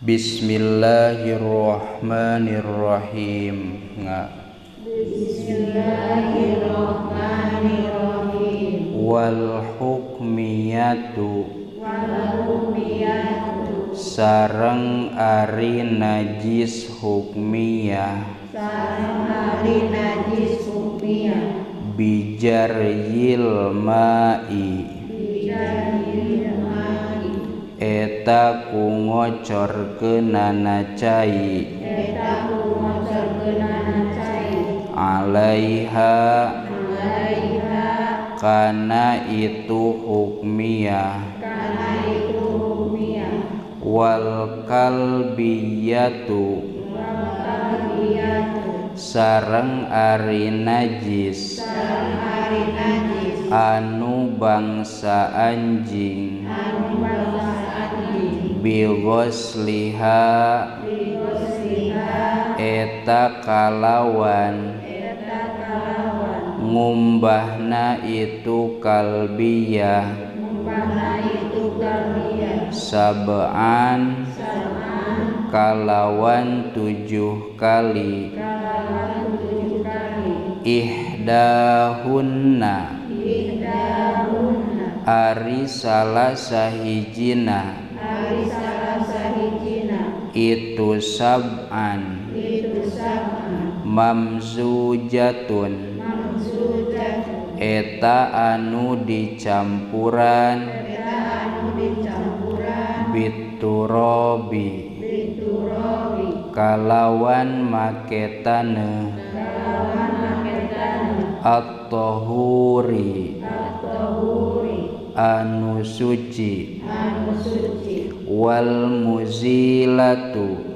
Bismillahirrahmanirrahim. Bismillahirrahmanirrahim. Wal hukmiyatu sareng ari najis hukmiyah bijaryil ma'i eta ku ngocorkeunana cai alaiha kana itu hukmiyah wal kalbiyatu sareng ari najis anu bangsa anjing bighosliha eta kalawan ngumbahna itu kalbiyah sab'an kalawan 7 kali ihdahunna ari salah sahijina itu sab'an mamzujatun eta anu dicampuran biturabi kalawan make taneuh at-tahuri anu suci wal muzilatu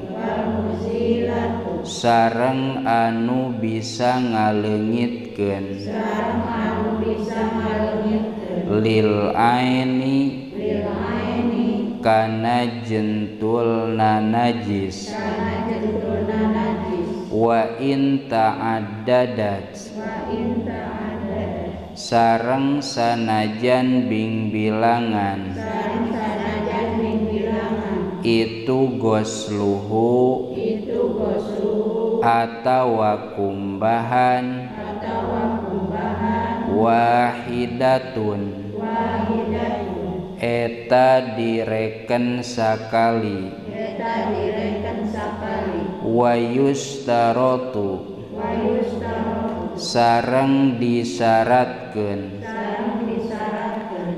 sareng anu bisa ngaleungitkeun lil aini kana jentulna najis wa in ta'addadat sareng sanajan bingbilangan itu gosluhu atawa kumbahan wahidatun eta direken sakali wa yustarotu sareng disyaratkeun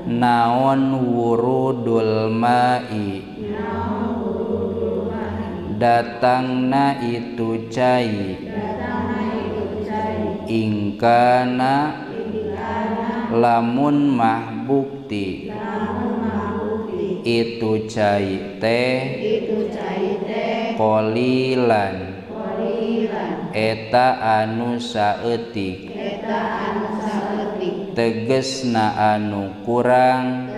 naon wurudul ma'i datangna itu cai ingkana lamun mah bukti itu cai teh qalilan eta anu saeutik tegesna anu kurang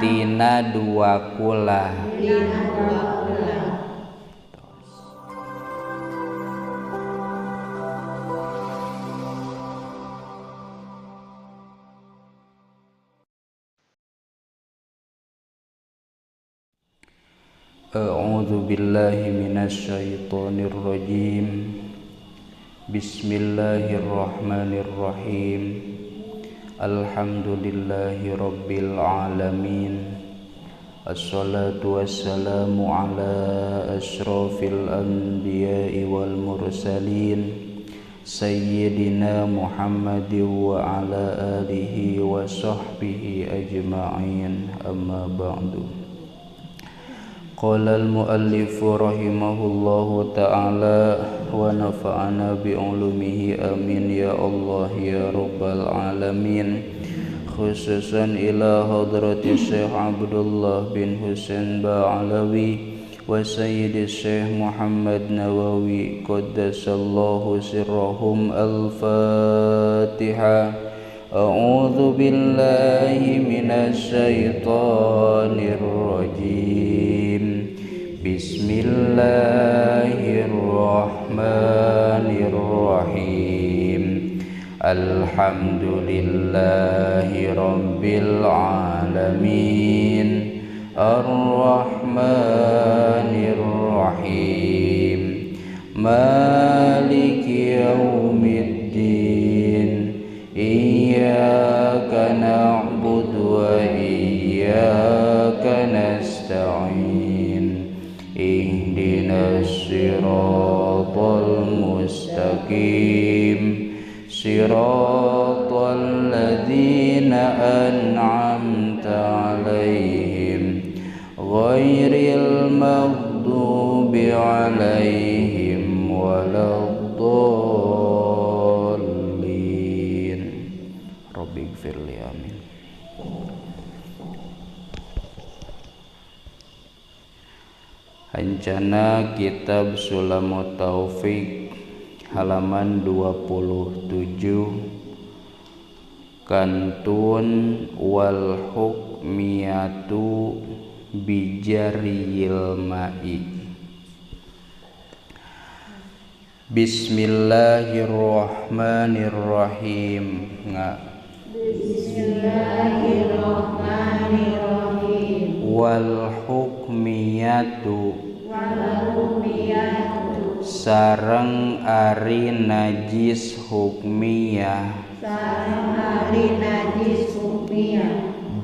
tina 2 kulah. A'udzu billahi minasyaitonir rajim. Bismillahirrahmanirrahim. Alhamdulillahi rabbil alamin. Assalatu wassalamu ala asyrafil anbiya'i wal mursalin sayyidina Muhammadin wa ala alihi wa sahbihi ajma'in. Amma ba'du. Qala al-muallif rahimahullahu ta'ala wa nafa'ana bi'ulumihi amin ya Allah ya rabbal alamin. Khususan ila hadrati Syekh Abdullah bin Husain Ba'alawi wa Sayyidi Syekh Muhammad Nawawi qaddasallahu sirrahum. Al-Fatihah. A'udzu billahi minasy syaithanir rajim. Bismillahirrahmanirrahim. Alhamdulillahi rabbil alamin. Ar-Rahmanir Rahim Maliki yaumiddin Iyyaka na'budu wa iyyaka nasta'in Ihdinas siratal mustaqim Siratal ladzina an'amta 'alaihim ghairil maghdubi 'alaihim waladdallin. Rabbighfirli, amin. Hancana Kitab Sulamut Taufik halaman 27 kantun wal hukmiyatu bijariyil ma'i. Bismillahirrahmanirrahim. Bismillahirrahmanirrahim. Wal hukmiyatu sareng ari najis hukmiyah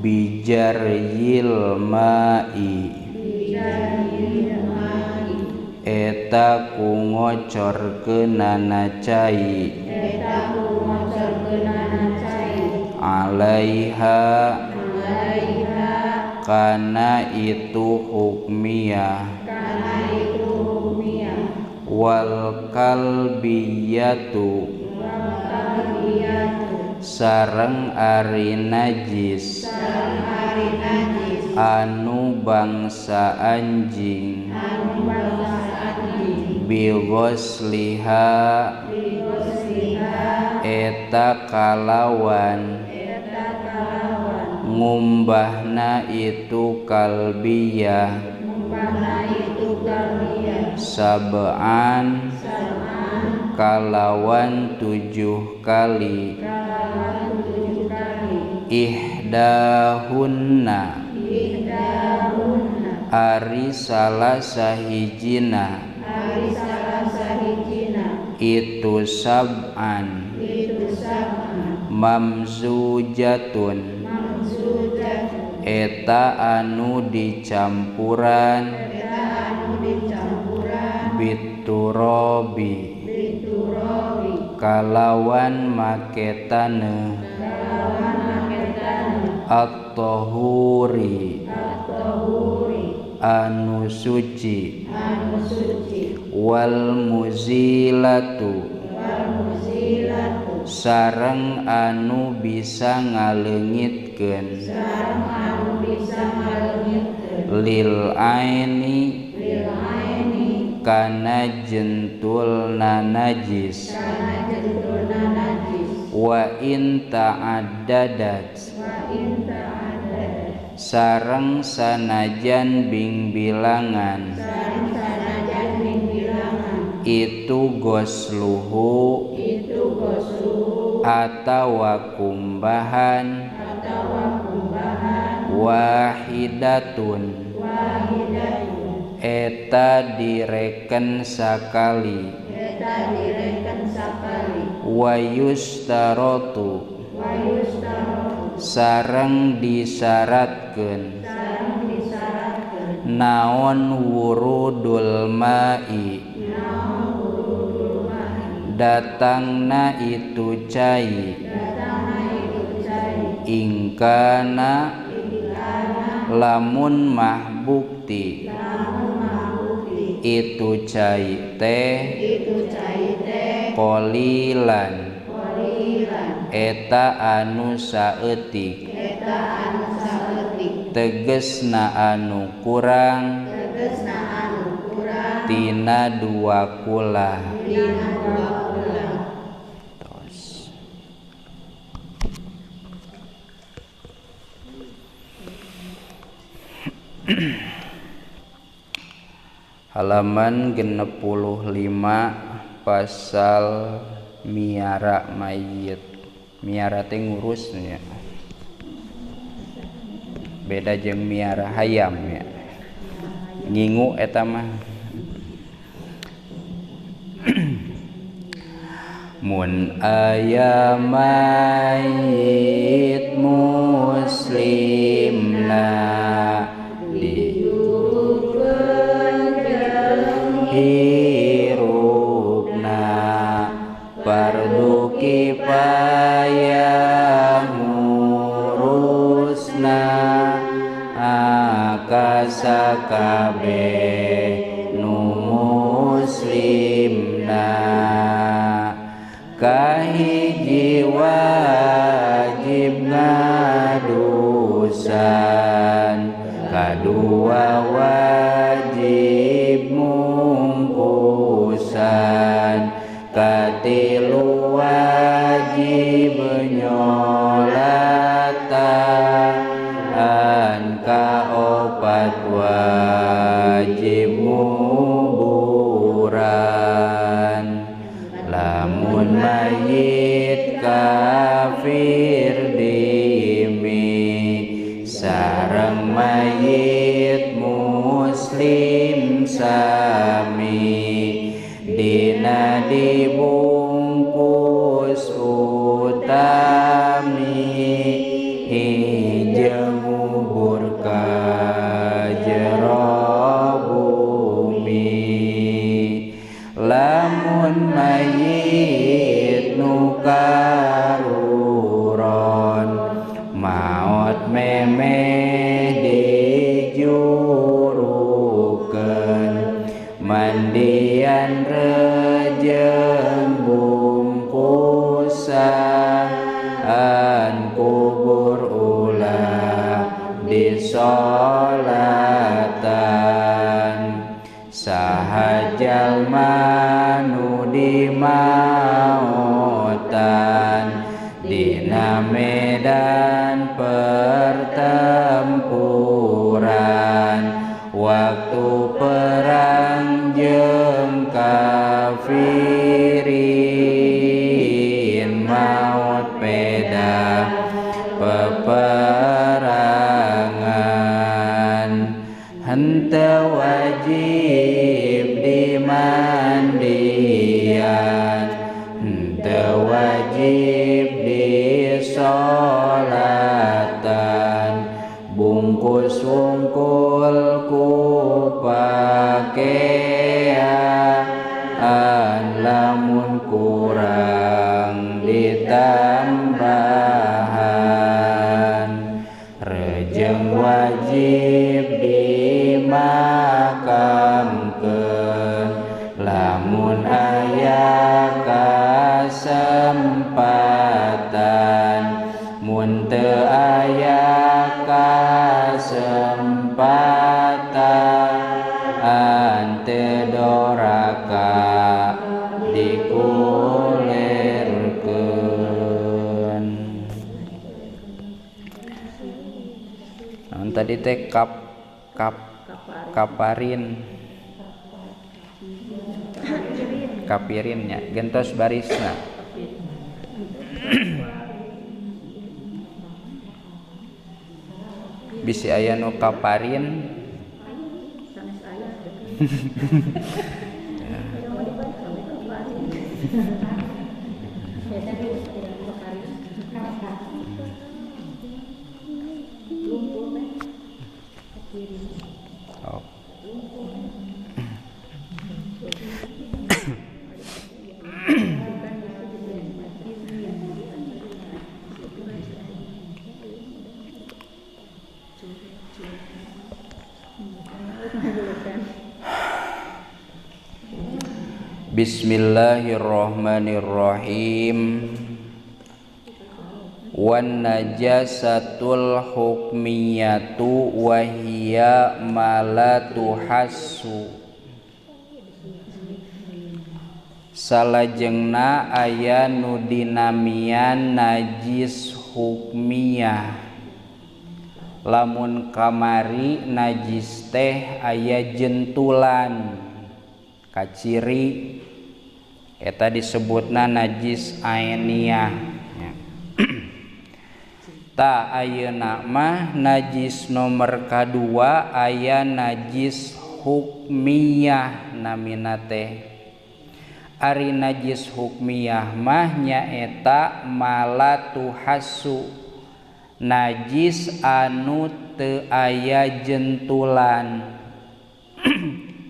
bijaryil ma'i eta ku ngocorkeunana cai alaiha kana itu hukmiyah wal kalbiyatu sareng ari najis anu bangsa anjing bighosliha eta kalawan ngumbahna itu kalbiyah sab'an kalawan 7 kali ihdahunna ari salah sahijina itu sab'an mamzujatun eta anu dicampuran biturabi kalawan make taneuh at-tahuri anu suci wal muzilatu sareng anu bisa ngaleungitkeun lil aini kana jentulna najis wa in ta'addadat sareng sanajan bingbilangan itu gosluhu atawa kumbahan wahidatun eta direken sakali wa yustarotu sareng disyaratkeun naon wurudul ma'i datangna itu cai ingkana lamun mah bukti itu cai teh qalilan eta anu saeutik tegesna anu kurang tina 2 kulah. Tos. Halaman 65 pasal miara mayit. Miara teh ngurus nya. Beda jeung miara hayam ya. Ngingu eta mah. Mun aya mayit muslimna di hirupna fardu kifayah ngurusna akasakabeh nu muslimna. Kahiji wajib ngadusan, kadua wajib mungkusan, katilu wajib nyolatan, kaopat wajib nguburan. Lamun mayit kafir dimi sareng mayit muslim sami, dina dibungkus utami hijau ngubur ka jero bumi. Lamun mayit nu karuron maot memeh dijurukeun, mandian rejeng bungkusan, kubur ulah disolatan. Saha jalma nu dimaotan dina medan pertempuran, waktu perang jeung kafirin, maot peda peperangan. Henteu wajib dimandian, henteu wajib disolatan, bungkus wungkul ku pakaian, lamun kurang ditambahan. Rejeng wajib dimakamkeun, lamun aya kasempatan, mun teu aya kasempatan teu doraka dikulerkeun. Naon tadi teh kap kap kaparin kapirinnya gentos barisna. Bisi aya nu kaparin. Oh. Bismillahirrahmanirrahim. Wan najasatul hukmiyatu wahiya ma la tuhassu. Salajengna aya nu dinamian najis hukmiyah. Lamun kamari najis teh aya jentulan kaciri, eta disebutna najis ainiyah. Ta ayeuna mah najis nomor kadua aya najis hukmiyah namina teh. Ari najis hukmiyah mah nyaeta malatuhasu, najis anu teu aya jentulan.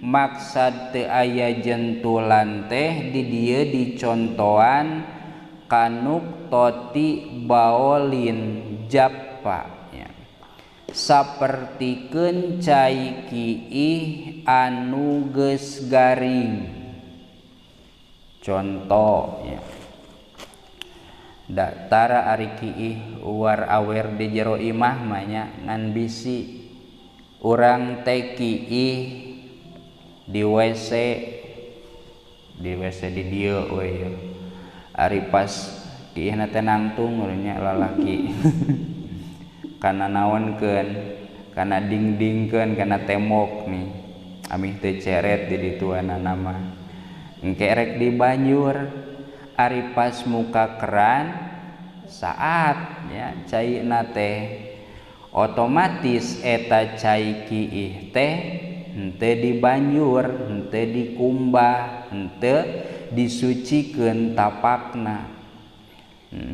Maksad teu aya jentulan teh di dieu dicontohan kanuk toti baolin jappa ya. Sapertikeun cai kiih anu geus garing. Contoh ya. Datara ari kiih uar awer di jero imah mah nya ngan bisi urang teh kiih di WC, di WC di dieu we. Ari pas kiihna teh nangtung nya lalaki. Kana naonkeun, kana dingdingkeun, kana tembok nih. Amih teu ceret di dituanana mah. Engke rek dibanjur, ari pas muka keran saat ya caina teh otomatis eta cai kiih teh henteu dibanjur, henteu dikumbah, henteu disucikeun tapakna.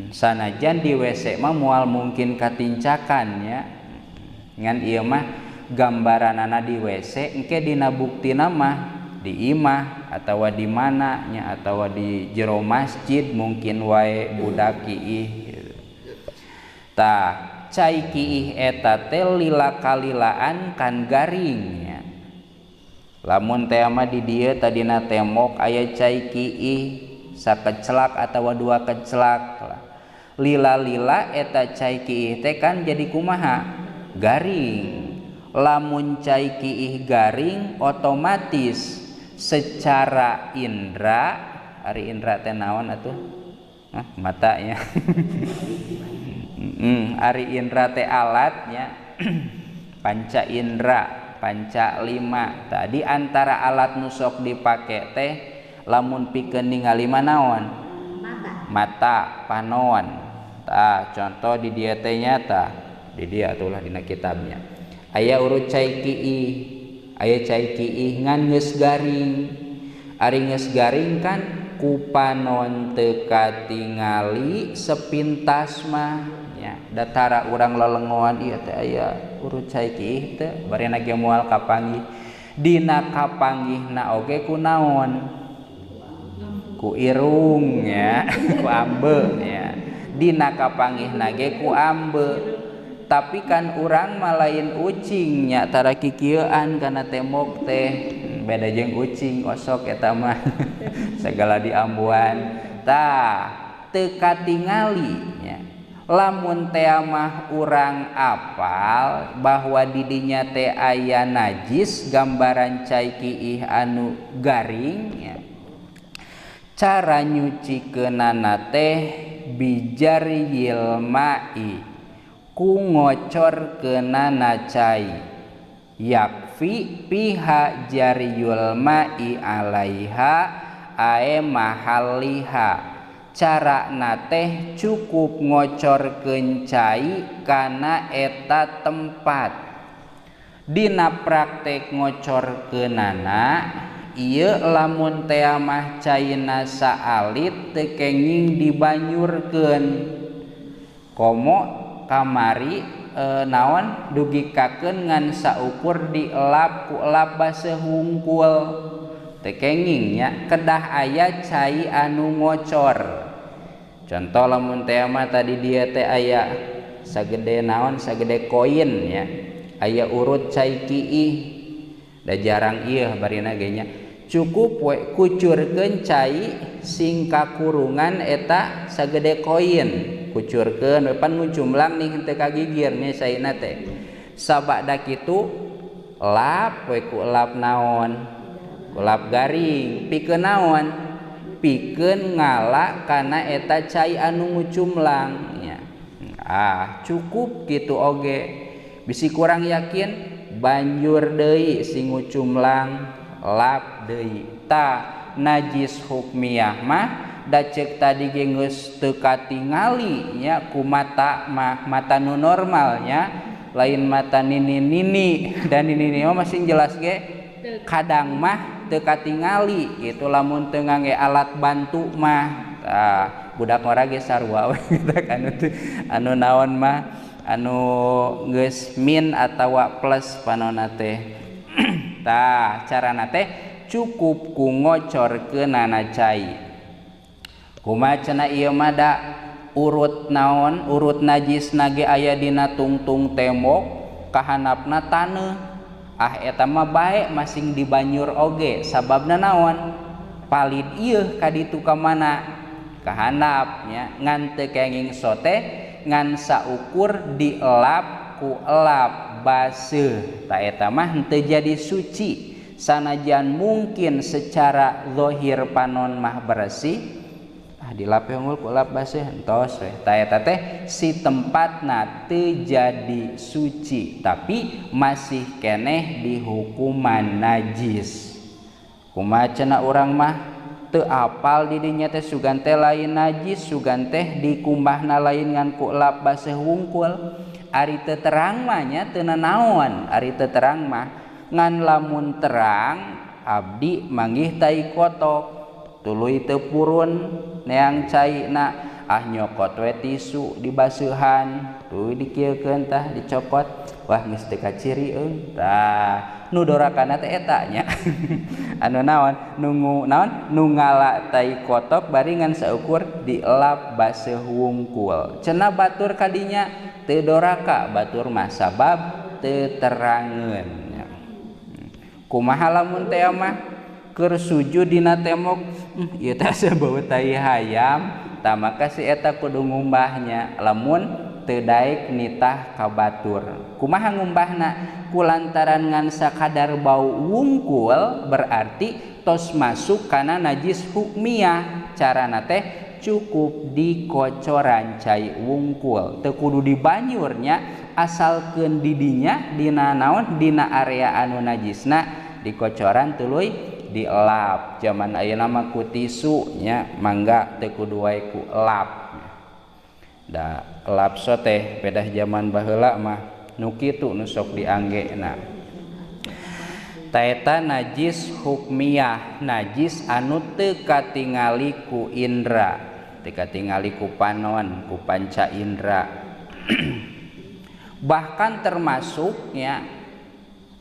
Sanajan di WC mah moal mungkin katincakan ya. Ngan ieu mah gambaranana di WC engke dina buktina mah di imah atawa di mana nya atawa di jero masjid mungkin wae budak kiih gitu. Tah cai kiih eta teh lila kalilaan kan garing nya. Lamun teh mah di dieu tadina tembok aya cai kiih sakecelak atawa dua kecelak lah. Lila-lila eta cai kiih teh kan jadi kumaha? Garing. Lamun cai kiih garing otomatis secara indra, ari indra teh naon atuh? Hah, mata nya. Ari indra teh alatnya panca indra, panca lima. Tadi antara alat nu sok dipake teh lamun pikeun ningali mah naon? Mata, panon. Tah, contoh di dieu teh nya tah, di dieu atuh lah dina kitabnya. Aya urut cai kiih, aya cai kiih ngan geus garing. Ari geus garing kan ku panon teu katingali sepintas mah nya. Datara urang lelengoan ieu teh aya urut cai kiih teh barena ge moal kapanggih. Dina kapanggihna oge ku naon? Ku irung nya, ku ambe nya. Dina kapanggihna ge ku ambe. Tapi kan urang mah lain ucing nya, tara kikieuan kana tembok teh. Beda jeung ucing osok eta mah. Segala diambuan. Tah, teu katingali nya. Lamun teh mah urang apal bahwa didinya teh aya najis gambaran cai kiih anu garing nya. Cara nyucikeunana teh bijariyil ma'i, ku ngocorkeunana cai, yakfi piha jariyul ma'i alaiha ae mahaliha. Carana teh cukup ngocorkeun cai kana eta tempat. Dina praktek ngocorkeunana ieu lamun teh mah caina saalit teu kenging dibanyurkeun. Komo kamari naon dugikakeun ngan saukur dielap ku elap baseuh hungkul. Teu kenging nya, kedah aya cai anu ngocor. Contoh lamun teh mah tadi dia teh aya sagede naon sagede koin nya, aya urut cai kiih. Da jarang ieu barina ge nya. Cukup we kucurkeun cai sing kakurungan eta sagede koin. Kucurkeun we pan ngucumlang nih henteu kagigir nih caina teh. Sabada kitu lap we ku lap naon? Ku lap garing. Pikeun naon? Pikeun ngala kana eta cai anu ngucumlang nya. Ah, cukup kitu oge. Bisi kurang yakin banjur deui sing ngucumlang lap deui. Ta najis hukmiyah mah Da ceuk tadi ge geus teu katingali nya ku mata mah, mata nu normalnya lain mata nini-nini dan nini-nini mah masih jelas ge kadang mah teu katingali gitu lamun teu ngangge alat bantu mah. Tah budak ngora ge sarua we gitu kan anu naon mah anu geus min atawa plus panonna teh. Tah carana teh cukup ku ngocorkeunana cai. Kumaha cenah ieu mah da urut naon urut najisna ge aya dina tungtung tembok kahanapna taneuh. Ah eta mah bae masing dibanyur oge sababna naon palid ieu ka ditu ka mana kahanap nya ngan teu kenging sote ngan saukur dielap ku elap baseuh. Ta eta mah henteu jadi suci sanajan mungkin secara zahir panon mah bersih. Ah dilap unggul ku lap baseuh entos we. Ta eta teh si tempatna teu jadi suci tapi masih keneh dihukuman najis. Kumaha cenah urang mah teu apal di dinya teh sugan teh lain najis, sugan teh dikumbahna lain ngan ku lap baseuh wungkul. Ari teu terang mah nya teu nanaon, ari teu terang mah ngan lamun terang abdi manggih tai kotok tuluy teu purun neang caina ah nyokot we tisu dibaseuhan tuluy dikieukeun tah dicokot wah geus teu kaciri eung tah nu dorakana teh eta nya. Anu naon nu naon nu ngala tai kotok bari ngan saukur dielap baseuh wungkul. Cenah batur kadinya teu doraka batur mah sabab teu terangeun. Kumaha lamun teh mah keur sujud dina tembok ieu teh asa bau tai hayam tah maka si eta kudu ngumbahnya lamun teu daek nitah ka batur. Kumaha ngumbahna? Kulantaran ngan sakadar bau wungkul berarti tos masuk kana najis hukmiyah. Carana teh cukup dikocoran cai wungkul teu kudu dibanyurnya asalkeun didinya dina naon dina area anu najisna dikocoran tuluy dielap. Zaman ayeuna mah ku tisu nya mangga teu kudu wae ku elap. Da elap so teh pedah zaman baheula mah nu kitu nu sok dianggena. Ta eta najis hukmiyah, najis anu teu katingali ku indra, teu katingali ku panon, ku panca indra. Bahkan termasuknya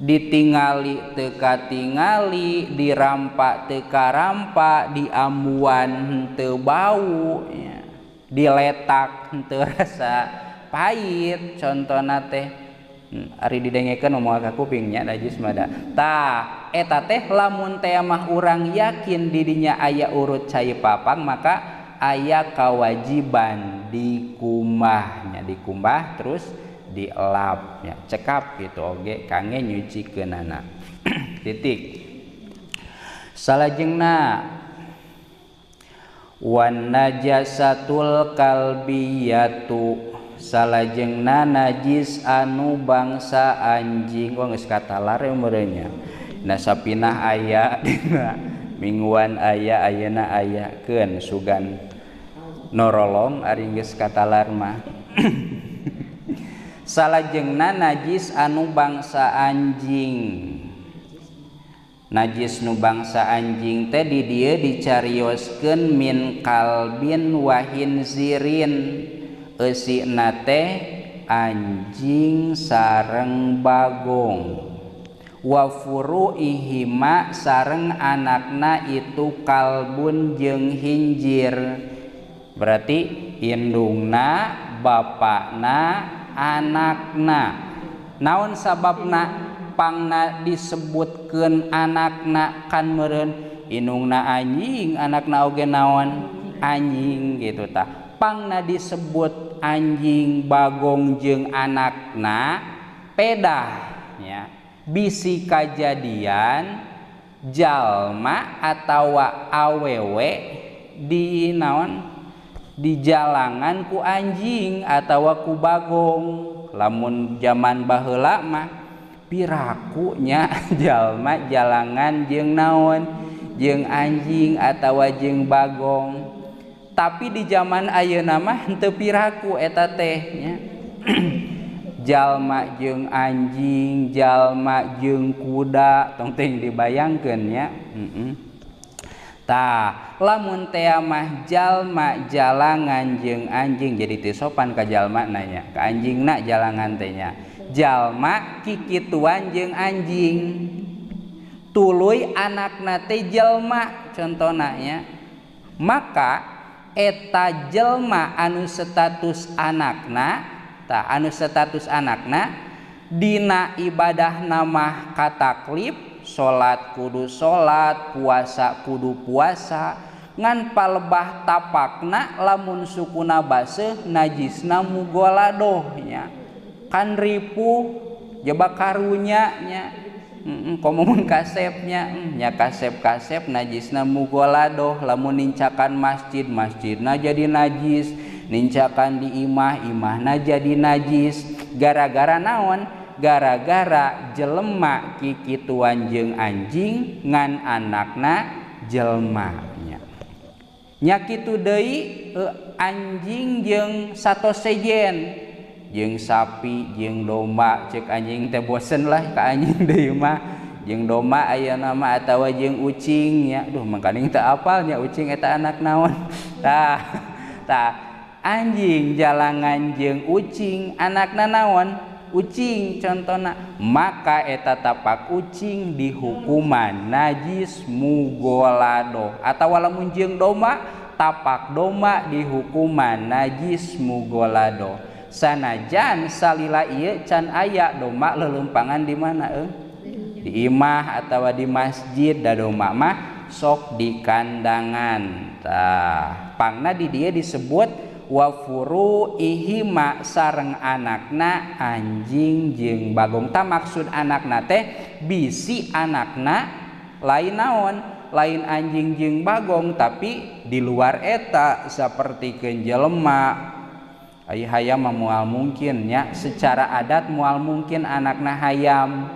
ditingali teu katingali, dirampa teu karampa, diambuan henteu bau ya, diletak henteu rasa pahit contona teh. Ari didengekeun moal ka kuping nya najis mah da. Tah eta teh lamun teh mah urang yakin di dinya aya urut cai papang maka aya kawajiban dikumbahnya, dikumbah terus dielap nya cekap gitu oge kangge nyucikeunana. Titik. Salajengna wan najasatul kalbiyatu salajengna najis anu bangsa anjing. Wah geus katalar meureunnya. Na sapinah aya dina mingguan aya ayeuna aya keun sugan norolong ari geus katalar mah. Salajengna najis anu bangsa anjing. Najis nu bangsa anjing teh di dieu dicarioskeun min kalbin wa hinzirin. Eusina teh anjing sareng bagong. Wa furu'ihima sareng anakna itu kalbun jeung hinjir. Berarti indungna, bapakna, anakna. Naon sababna pangna disebutkeun anakna kan meureun indungna anjing anakna oge naon anjing gitu tah. Pangna disebut anjing bagong jeung anakna pedah nya bisi kajadian jalma atawa awewe di naon di jalangan ku anjing atawa ku bagong. Lamun zaman baheula mah piraku nya jalma jalangan jeung naon jeung anjing atawa jeung bagong. Tapi di zaman ayeuna mah henteu piraku eta teh nya. Jalma jeung anjing, jalma jeung kuda, tong teuing dibayangkeun nya. Tah, lamun tea mah jalma jalangan jeung anjing jadi teu sopan ka jalma nanya, ka anjingna jalangan teh nya. Jalma kikituan jeung anjing. Tuluy anakna teh jelma contona nya. Maka eta jelma anu status anakna, tah anu status anakna dina ibadah mah kataklif, salat kudu salat, puasa kudu puasa, ngan palebah tapakna lamun sukuna baseuh najisna mugoladoh nya. Kan ripuh jebak karunya nya. Komo mun kasepnya nya kasep-kasep najisna mugoladoh, lamun nincakan masjid masjidna jadi najis, nincakan di imah imahna jadi najis. Gara-gara naon? Gara-gara jelema kikituan jeung anjing ngan anakna jelema nya. Nya kitu deui anjing jeung sato sejen, jeung sapi jeung domba, cek anjing teh bosen lah ka anjing deui mah, jeung domba ayeuna mah atawa jeung ucing nya. Duh mangkaning teu apal nya ucing eta anak naon. Tah tah anjing jalangan jeung ucing anakna naon? Ucing contona. Maka eta tapak ucing dihukuman najis mugoladoh, atawa lamun jeung domba tapak domba dihukuman najis mugoladoh. Sanajan salila ieu can aya domba lelumpangan di mana Di imah atawa di masjid, da domba mah sok di kandangan. Tah pangna di dieu disebut wa furu'ihima sareng anakna anjing jeung bagong. Tah maksud anakna teh bisi anakna lain naon, lain anjing jeung bagong, tapi di luar eta sapertikeun jelema. Ai hayam mah moal mungkin nya, secara adat moal mungkin anakna hayam.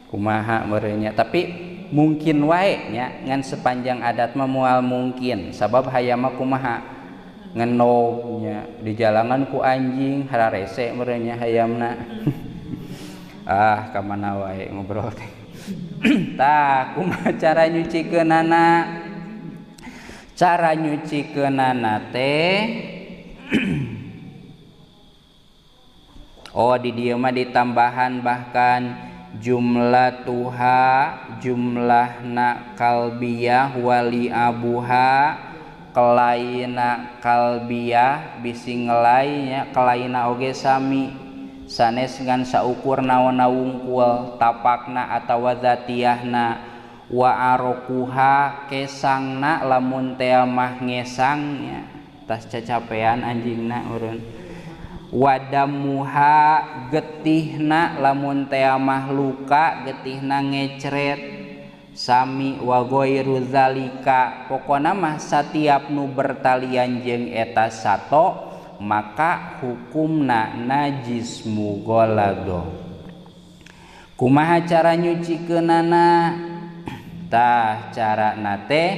Kumaha meureun nya, tapi mungkin wae nya, ngan sepanjang adat mah moal mungkin. Sabab hayam mah kumaha ngenog nya, di jalangan ku anjing hararese meureun nya hayamna. Ah ka mana wae ngobrol teh. Tah kumaha cara nyucikeunana? Cara nyucikeunana teh oh di dieu mah ditambahan bahkan jumlah tuha jumlahna kalbiyah wali abuha kelaina kalbiyah bisi ngelainya kelaina oge sami sanes ngan saukur naonna wungkul tapakna atawa zatiyahna wa arokuha kesangna lamun tea mah ngesangnya tas cacapean anjingna urun wadamuha getihna lamun tea mah luka getihna ngecret sami wa ghairu zalika. Pokona mah satiap nu bertalian jeung eta sato maka hukumna najis mughaladzah. Kumaha cara nyucikeunana? Tah carana teh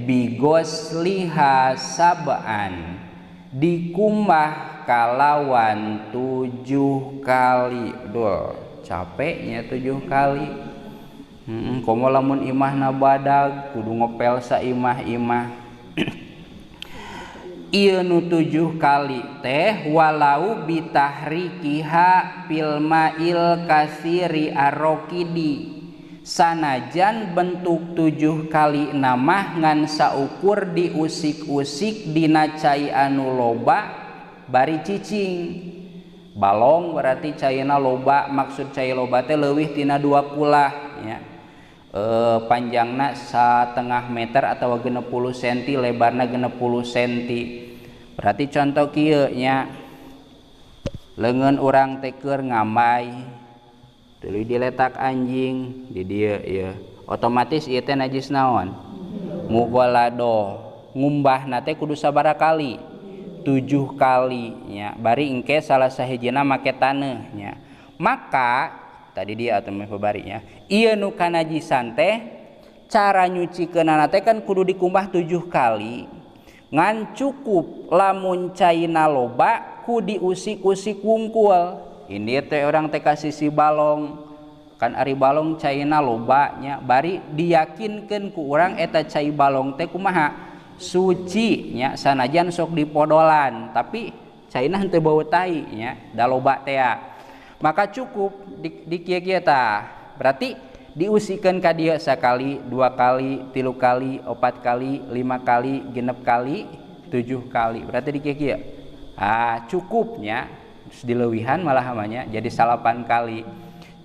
bigosliha sab'an dikumbah kalawan 7 kali. Duh, capeknya 7 kali. Komo lamun imahna badag kudu ngepel saimah-imah. Ieu nu 7 kali teh walau bitahrikiha fil ma'il kasiri arokidi, sanajan bentuk 7 kali namah ngan saukur diusik-usik dina cai anu loba bari cicing. Balong berarti caina loba, maksud cai loba teh leuwih tina 2 kulah nya. Panjangna 1,5 meter atau 60 cm, lebarna 60 cm. Berarti contoh kieu nya, leungeun urang teh keur ngamai tuluy diletak anjing di dieu ieu, otomatis ieu teh najis naon? Mughaladzah. Ngumbahna teh kudu sabaraha kali? 7 kali nya. Bari engke salah sahijina make taneuh nya. Maka tadi dia atau barinya ieu nu kanajisan teh cara nyucikeunana teh kan kudu dikumbah 7 kali ngan cukup lamun caina loba ku diusik-usik wungkul. Ini teh orang teh ka sisi balong kan ari balong caina loba nya bari diyakinkeun ku urang eta cai balong teh kumaha suci nya sanajan sok dipodolan tapi caina henteu bau tai nya da loba teh. Maka cukup di kieu-kieu tah berarti diusikeun ka dieu sakali, 2 kali, 3 kali, 4 kali, 5 kali, 6 kali, 7 kali. Berarti di kieu-kieu. Ah, cukupnya dileuwihan malah hamanya jadi 9 kali.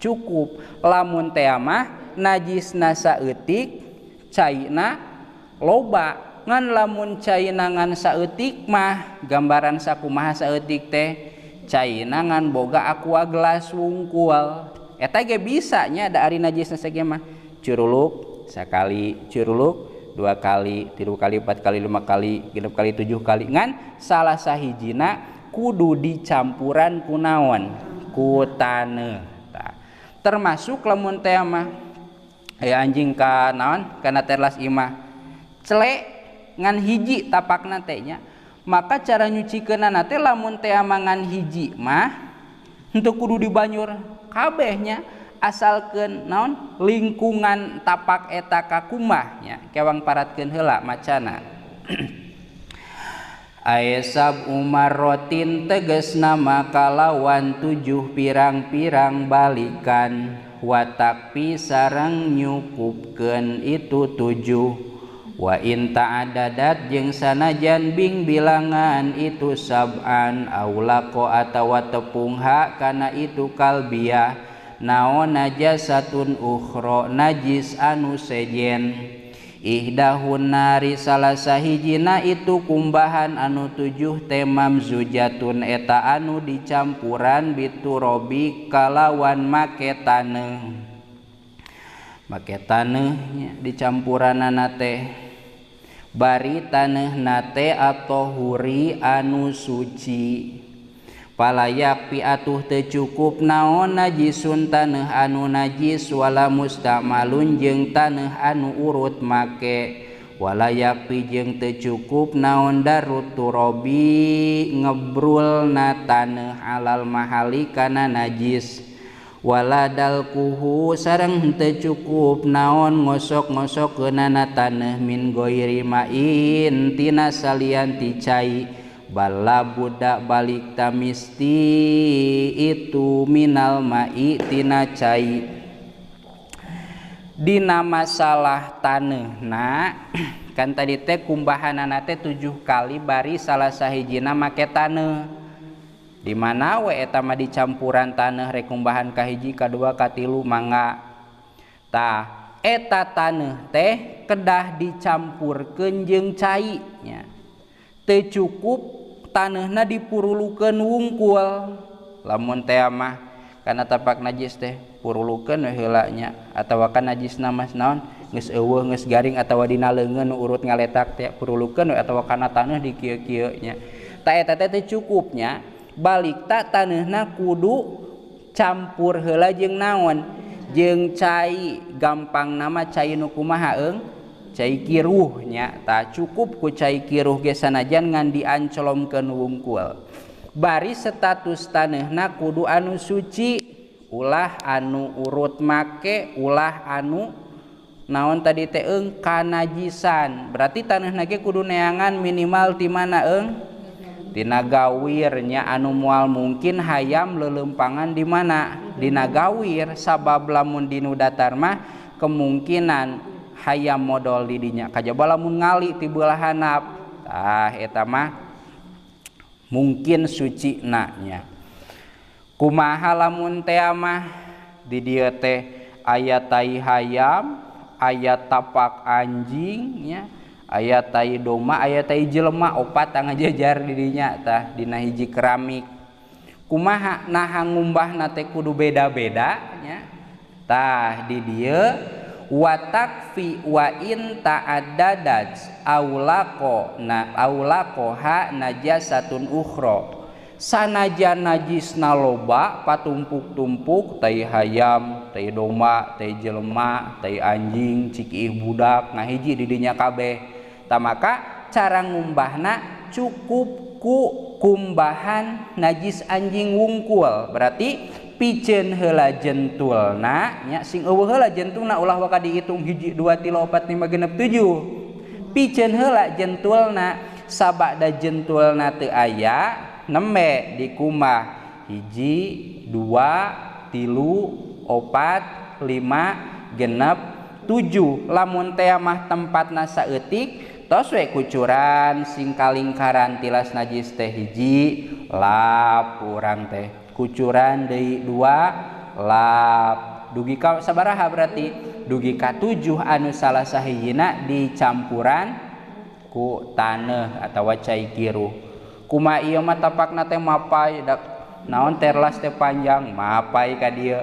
Cukup lamun teh mah najisna saeutik, caina loba. Ngan lamun caina ngan saeutik mah gambaran sakumaha saeutik teh caina ngan boga aqua gelas wungkul. Eta ge bisa nya da ari najisna sage mah curuluk sakali, curuluk 2 kali, 3 kali, 4 kali, 5 kali, 6 kali, 7 kali. Ngan salah sahijina kudu dicampuran ku naon? Ku taneuh. Tah. Termasuk lamun teh mah aya anjing ka naon? Kana terlas imah. Celek ngan hiji tapakna teh nya. Maka cara nyucikeunana teh lamun teh mah ngan hiji mah henteu kudu dibanyur kabehnya asalkeun naon lingkungan tapak eta kakumah nya kewang paratkeun heula macana. Aesab umarotin tegasna kalawan 7 pirang-pirang balikan watakpi sareng nyukupkeun itu 7 wa in ta'adadat jeung sanajan bing bilangan itu sab'an aulaqo atawa tepung ha kana itu kalbiah naon najasatun ukhra najis anu sejen ihdahun nari salah sahijina itu kumbahan anu 7 teh mamzujatun eta anu dicampuran biturobi kalawan make taneuh make taneuh dicampuranana teh bari taneuhna teh atohuri anu suci palayak pi atuh teu cukup naon najisun taneuh anu najis wala mustamalun jeung taneuh anu urut make walayak pi jeung teu cukup naon darut turabi ngebrulna taneuh alal mahali kana najis waladal kuhu sareng henteu cukup naon ngosok-ngosokeunana taneuh min ghairi ma'in tina salian ti cai bala budak balik tamisti itu minal ma'i tina cai. Dina masalah taneuhna kan tadi teh kumbahanana teh 7 kali bari salah sahijina make taneuh. Di mana we eta mah dicampuran taneuh rek kumbahan kahiji kadua katilu mangga. Tah eta taneuh teh kedah dicampurkeun jeung cai nya. Teu cukup taneuhna dipurulukeun wungkul. Lamun teh mah kana tapak najis teh purulukeun we heula nya atawa kan najisna mah naon geus eueuh geus garing atawa dina leungeun nu urut ngaletak teh purulukeun we atawa kana taneuh di kieu-kieu nya. Tah eta teh teu cukup nya. Balik tak taneuhna kudu campur heula jeung naon jeung cai gampang nama cai nu kumaha eung cai kiruh nya. Tah cukup ku cai kiruh ge sanajan ngan diancolomkeun wungkul bari status taneuhna kudu anu suci ulah anu urut make ulah anu naon tadi teh eung kanajisan berarti taneuhna ge kudu neangan minimal ti mana eung tina gawirnya anu moal mungkin hayam leuleumpangan di mana dina gawir sabab lamun dinu datar mah kemungkinan hayam modol di dinya kajaba lamun ngali ti beulah handap tah eta mah mungkin suci na nya. Kumaha lamun teh mah di dieu teh aya tai hayam aya tapak anjing nya aya tai domba aya tai jelema opat ngajajar di dinya tah dina hiji keramik. Kumaha naha ngumbahna teh kudu beda-beda nya. Tah di dieu watakfi wa in ta'addadat aulaqo na aulaqoha najasatun ukhra sanajan najisna loba patumpuk-tumpuk tai hayam tai domba, tai jelema, tai anjing, cik budak ngahiji di dinya kabeh. Tah maka cara ngumbahna cukup ku kumbahan najis anjing wungkul. Berarti piceun heula jentulna nya, sing eueuh heula jentulna, ulah waka dihitung 1 2 3 4 5 6 7. Piceun heula jentulna, sabada jentulna teu aya nembe dikumbah 1 2 3 4 5 6 7. Lamun teh mah tempatna saeutik tos we kucuran sing kalingkaran tilas najis teh 1 lap urang teh kucuran deui 2 lap dugi ka sabaraha berarti dugi ka 7 anu salah sahijina dicampuran ku taneuh atawa cai kiruh. Kumaha ieu mah tapakna teh mapai dak naon terlas teh panjang mapai ka dieu.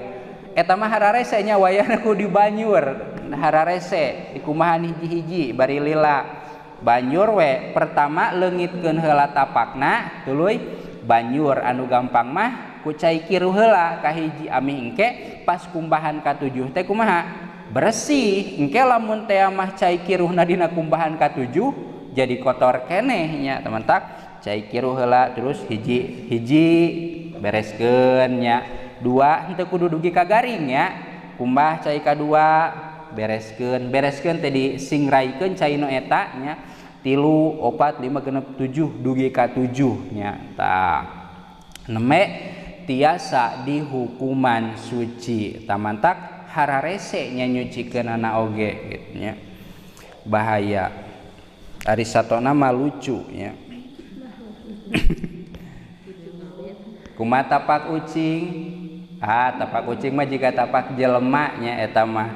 Eta mah hararese nya wayahna ku dibanyur, hararese dikumahan hiji-hiji bari lila. Banjur we pertama leungitkeun heula tapakna tuluy banjur anu gampang mah ku cai kiruh heula kahiji amih engke pas kumbahan ka-7 teh kumaha bersih. Engke lamun teh mah cai kiruhna dina kumbahan ka-7 jadi kotor keneh nya teman tak. Cai kiruh heula terus hiji hiji bereskeun nya, 2 henteu kudu dugi ka garing nya, kumbah cai ka-2 bereskeun, bereskeun teh disingraikeun cai nu eta nya, 3 4 5 6 7 dugi ka 7 nya. Tah neme tiasa dihukuman suci tamantak hararese nya nyucikeunana oge gitu nya. Bahaya ari satona mah lucu nya. Kumaha tapak ucing? Ah tapak ucing mah jiga tapak jelema nya eta mah.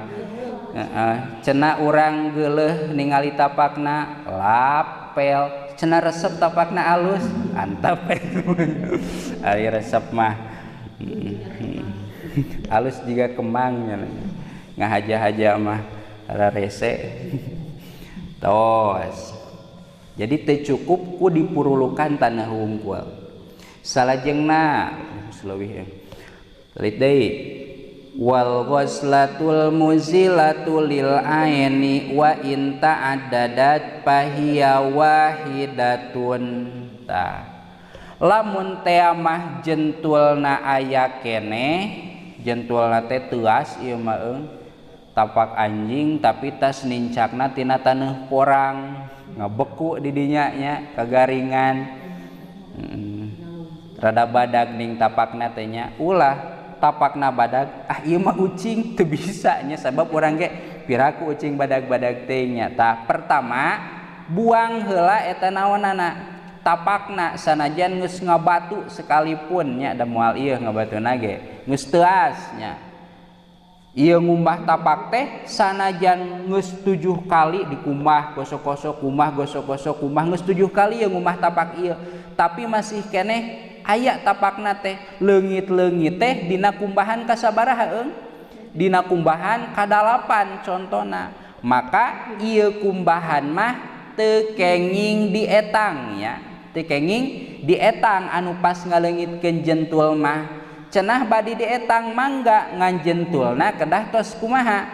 Cenah urang geuleuh ningali tapakna lapel, cenah resep tapakna alus antap. Ari resep mah alus jiga kemang nya, ngahaja-haja mah rarese. Tos. Jadi teu cukup ku dipurulukan tanah wungkul. Salajengna leuwih lelit deui wal ghuslatul muzilatu lil aini wa in ta'addadat fahiya wahidatun. Tah lamun teh mah jentulna aya keneh, jentulna teh teuas ieu mah eung tapak anjing tapi tas nincakna tina taneuh porang ngabeku di dinya nya kagaringan. Rada badag ning tapakna teh nya, ulah tapakna badag ah ieu mah ucing teu bisa nya sabab urang ge piraku ucing badag-badag teh nya. Tah pertama buang heula eta naonana tapakna sanajan geus ngabatu sekalipun nya, da moal ieu ngabatuna ge geus teuas nya. Ieu ngumbah tapak teh sanajan geus 7 kali dikumbah gosok-gosok kumbah gosok-gosok kumbah geus 7 kali ieu ngumbah tapak ieu tapi masih keneh aya tapakna teh leungit-leungit teh dina kumbahan kasabaraha eung dina kumbahan kadalapan contona. Maka ieu kumbahan mah teu kenging dietang nya, teu kenging dietang anu pas ngaleungitkeun jentul mah. Cenah badi dietang mangga ngan jentulna kedah tos kumaha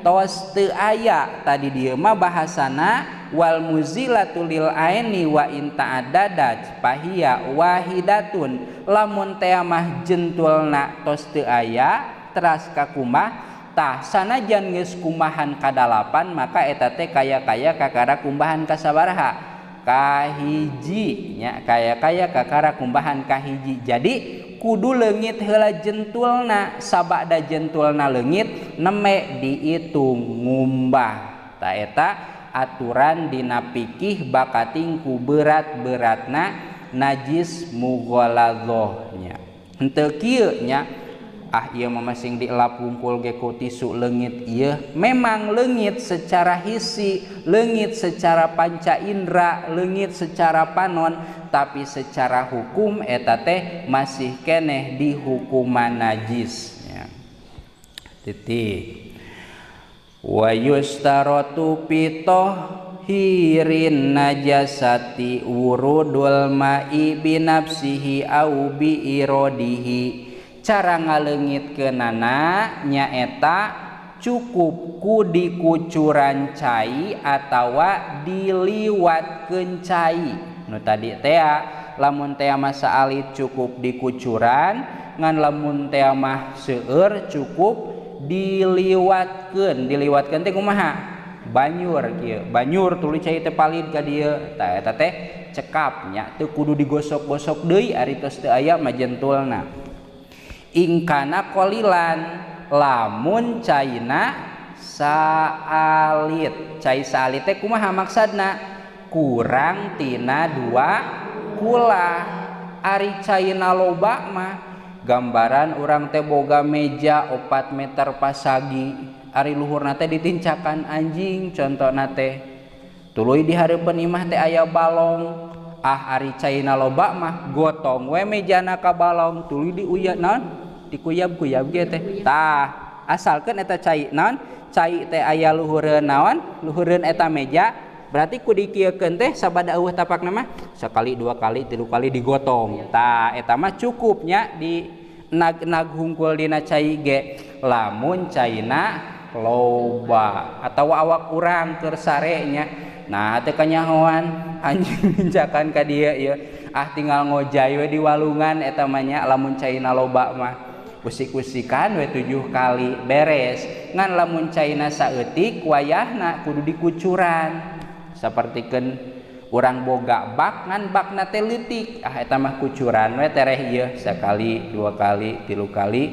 tos teu aya. Tadi dieu mah bahasana wal muzilatu lil aini wa in ta'addadat fahiya wahidatun. Lamun teh mah jentulna tos teu aya teras kakumah tah sanajan geus kumbahan kadalapan maka eta teh kaya-kaya kakara kumbahan kasabaraha kahiji nya, kaya-kaya kakara kumbahan kahiji. Jadi kudu leungit heula jentulna, sabada jentulna leungit neme diitung ngumbah. Ta eta aturan dina fikih bakating ku berat-beratna najis mughaladzah nya. Henteu kieu nya, ah ieu mah masing dielap wungkul ge ku tisu leungit ieu. Memang leungit secara hisi, leungit secara panca indra, leungit secara panon, tapi secara hukum eta teh masih keneh dihukuman najis nya. Titik. Wa yustaratu pitohirin najasati wurudul ma'i binafsihi au bi irodihi. Cara ngaleungitkeunana nyaeta cukup ku dikucuran cai atawa diliwatkeun cai. Nu tadi tea lamun tea mah saalit cukup dikucuran, ngan lamun tea mah seueur cukup diliwatkeun. Diliwatkeun teh kumaha? Banyur kieu, banyur tuluy cai teh palid ka dieu. Tah eta teh cekap nya, teu kudu digosok-gosok deui ari tos teu aya mah jentulna. Ingkana qalilan lamun caina saalit. Cai saalit teh kumaha maksudna? Kurang tina 2 kulah. Ari caina loba mah gambaran urang teh boga meja 4 meter pasagi, ari luhurna teh ditincakan anjing contona teh, tuluy di hareupeun imah teh aya balong. Ah ari caina loba mah gotong we mejana ka balong tuluy diuya naon dikuyab-kuyab ge teh. Tah asalkeun eta cai naon cai teh aya luhureun naon luhureun eta meja, berarti ku dikieukeun teh sabada eueuh tapakna mah sakali 2 kali 3 kali digotong. Tah eta mah cukupnya di nag-nag hungkul dina cai ge. Lamun caina loba atawa awak urang keur sare nya, nah teu kanyahoan anjing mincakan ka dieu ieu, ah tinggal ngojay we di walungan eta mah nya. Lamun caina loba mah usik-usikan we 7 kali beres. Ngan lamun caina saeutik wayahna kudu dikucuran, sapertikeun urang boga bak ngan bakna teh leutik, ah eta mah kucuran we tereh ieu sakali 2 kali 3 kali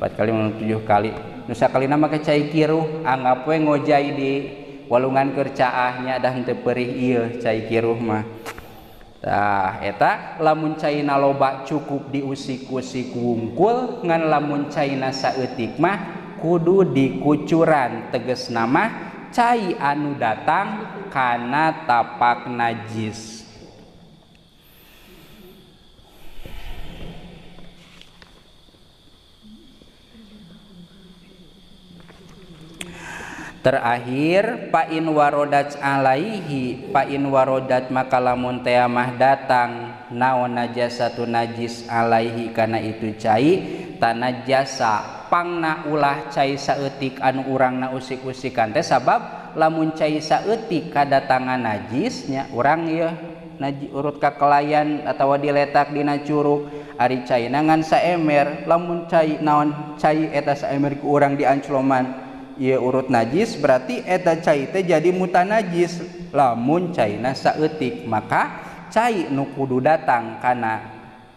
4 kali 7 kali. Nu sakalina make cai kiruh anggap we ngojay di walungan keur caahnya dah henteu perih ieu cai kiruh mah. Tah eta lamun caina loba cukup diusik-usik wungkul, ngan lamun caina saeutik mah kudu dikucuran, tegasna mah cai anu datang kana tapak najis. Terakhir pain warodat alaihi, pain warodat maka lamun tea mah datang naon najasatu najis alaihi kana itu cai tanajasa pangna ulah cai saeutik anu urangna usik-usikan teh, sabab lamun cai saeutik kadatangan najisnya urang ieu naji urut ka kelayan atawa diletak dina curug, ari caina ngan saemer, lamun cai naon cai eta saemer ku urang diancloman ieu urut najis, berarti eta cai teh jadi mutanajis. Lamun caina saeutik maka cai nu kudu datang kana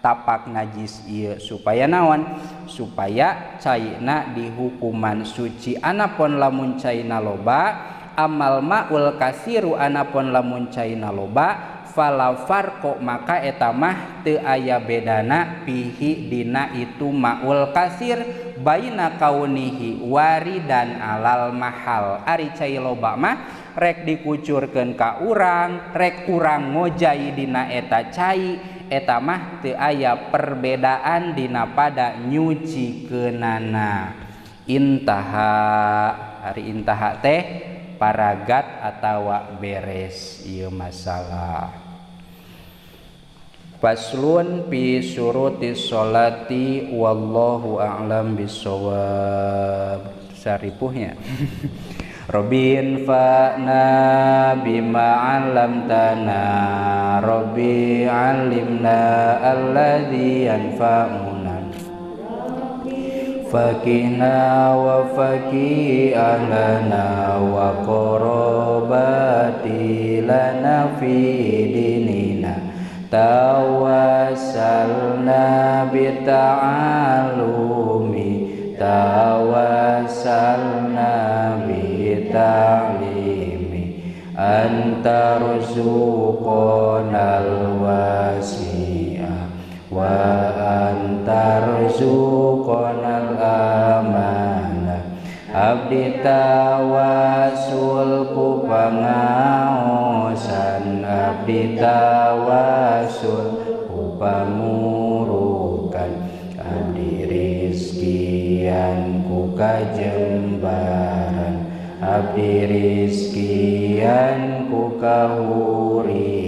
tapak najis ieu supaya naon, supaya caina dihukuman suci. Anapun lamun caina loba amal maul kasiru, anapun lamun caina loba fala farqo maka eta mah teu aya bedana pihi dina itu maul kasir baina kaunihi waridan alal mahal. Ari cai loba mah rek dikucurkeun ka urang, rek urang ngojay dina eta cai, eta mah teu aya perbedaan dina pada nyucikeunana. Intaha, ari intaha teh paragat atawa beres ieu masalah. Faslun fi syuruti sholati wallahu a'lam bissawab. Saripuhnya. Robin fa'na bima 'allamtana, Rabbi 'allimna alladzi yanfa'una, fakihna wa fakih ahlana wa qarabati lana fi dinina, tawassalna bita'alumi, tawassalna bita'limi, anta rzuqanal wasi'a wa anta rzuqanal amanah. Abdi tawasul ku pangaosan, abdi tawasul ku pamurukan, abdi rizkian ku kajembaran, abdi rizkian ku kahuripan.